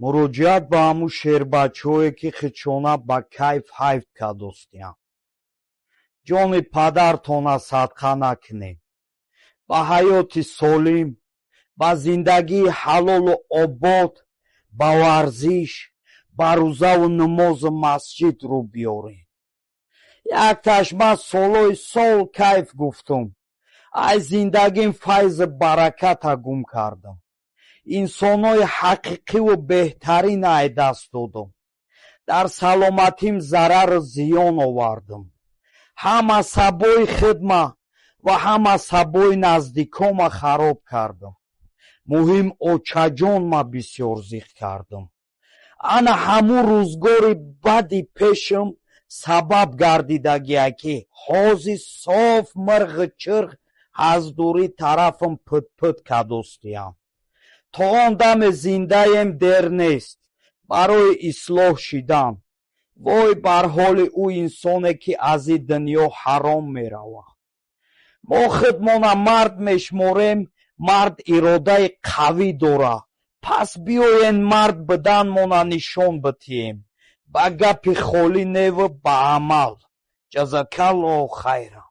Муроҷиат ба ҳамун шербачаҳое, ки худшона ба кайф ҳайф кардостиям. Ҷони падартона садқа накунед. Ба ҳаёти солим, ба зиндагии ҳалолу обод, ба варзиш, ба рӯзаву намозу масҷид рӯ биёред. Якташ ман солҳои сол кайф гуфтум. Ай зиндагим файзу бараката гум кардам. Инсонҳои ҳақиқиву беҳтарин ай даст додум. Дар саломатим зарару зиён овардум. Ҳам асабои хидма ва ҳам асабои наздикома хароб кардам. Муҳим, очаҷонма бисёр зиқ кардам. Ана ҳамун рӯзгори бади пешам сабаб гардидагие, ки ҳозир соф мирғу чирғ аз дурӣ тарафам пут-пут кадостиям. То он даме зиндаем, дер нест барои ислоҳ шидан. Вой бар ҳоли ӯ инсоне, ки аз ин дунё ҳаром меравад. Мо худмона мард мешморем, мард иродаи қавӣ дорад. Пас биёен, мард буданмона нишон бидиҳем. Ба гапи холӣ неву ба амал. Ҷазакаллоҳу хайран.